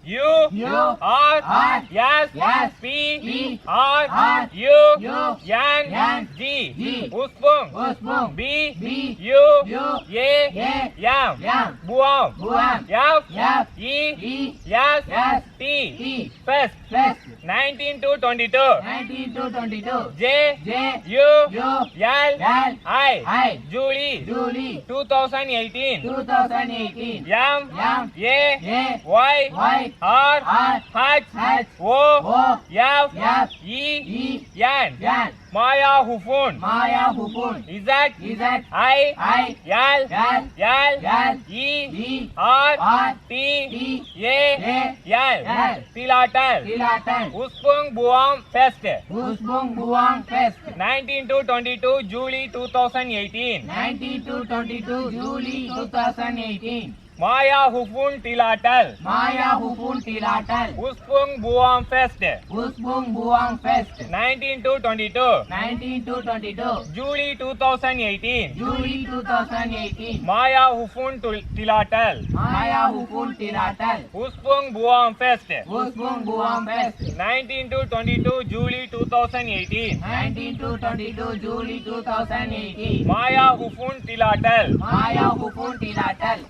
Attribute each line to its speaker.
Speaker 1: U
Speaker 2: U
Speaker 1: R
Speaker 2: R
Speaker 1: S
Speaker 2: S
Speaker 1: P
Speaker 2: P
Speaker 1: R
Speaker 2: R
Speaker 1: U
Speaker 2: U
Speaker 1: N
Speaker 2: N
Speaker 1: G
Speaker 2: G
Speaker 1: Uspung
Speaker 2: Uspung
Speaker 1: B
Speaker 2: B
Speaker 1: U
Speaker 2: U
Speaker 1: A
Speaker 2: A
Speaker 1: M
Speaker 2: M
Speaker 1: Buam
Speaker 2: Buam
Speaker 1: F
Speaker 2: F
Speaker 1: E
Speaker 2: E
Speaker 1: S
Speaker 2: S
Speaker 1: T
Speaker 2: T
Speaker 1: Fest
Speaker 2: Fest
Speaker 1: 19 to 22
Speaker 2: 19 to 22
Speaker 1: J
Speaker 2: J
Speaker 1: U
Speaker 2: U
Speaker 1: L
Speaker 2: L
Speaker 1: I
Speaker 2: I
Speaker 1: Julie
Speaker 2: Julie
Speaker 1: 2018
Speaker 2: 2018
Speaker 1: M
Speaker 2: M
Speaker 1: A
Speaker 2: A
Speaker 1: Y
Speaker 2: Y
Speaker 1: R
Speaker 2: R
Speaker 1: H
Speaker 2: H
Speaker 1: O
Speaker 2: O
Speaker 1: F
Speaker 2: F
Speaker 1: E
Speaker 2: E
Speaker 1: N
Speaker 2: N
Speaker 1: Maya Hufun
Speaker 2: Maya Hufun
Speaker 1: Z
Speaker 2: Z
Speaker 1: I
Speaker 2: I
Speaker 1: L
Speaker 2: L
Speaker 1: L
Speaker 2: L
Speaker 1: E
Speaker 2: E
Speaker 1: R
Speaker 2: R
Speaker 1: T
Speaker 2: T
Speaker 1: A
Speaker 2: A
Speaker 1: L
Speaker 2: L
Speaker 1: Tilatal
Speaker 2: Tilatal
Speaker 1: Uspung Buam Fest
Speaker 2: Uspung Buam Fest
Speaker 1: 19 to 22 July 2018
Speaker 2: 19 to 22 July 2018
Speaker 1: Maya Hufun Tilatal
Speaker 2: Maya Hufun Tilatal
Speaker 1: Uspung Buam Fest
Speaker 2: Uspung Buam Fest
Speaker 1: 19 to 22
Speaker 2: 19 to 22
Speaker 1: July 2018
Speaker 2: July 2018
Speaker 1: Maya Hufun Tilatal
Speaker 2: Maya Hufun Tilatal
Speaker 1: Uspung Buam Fest
Speaker 2: Uspung Buam Fest
Speaker 1: 19 to 22 July 2018
Speaker 2: 19 to 22 July 2018
Speaker 1: Maya Hufun Tilatal
Speaker 2: Maya Hufun Tilatal.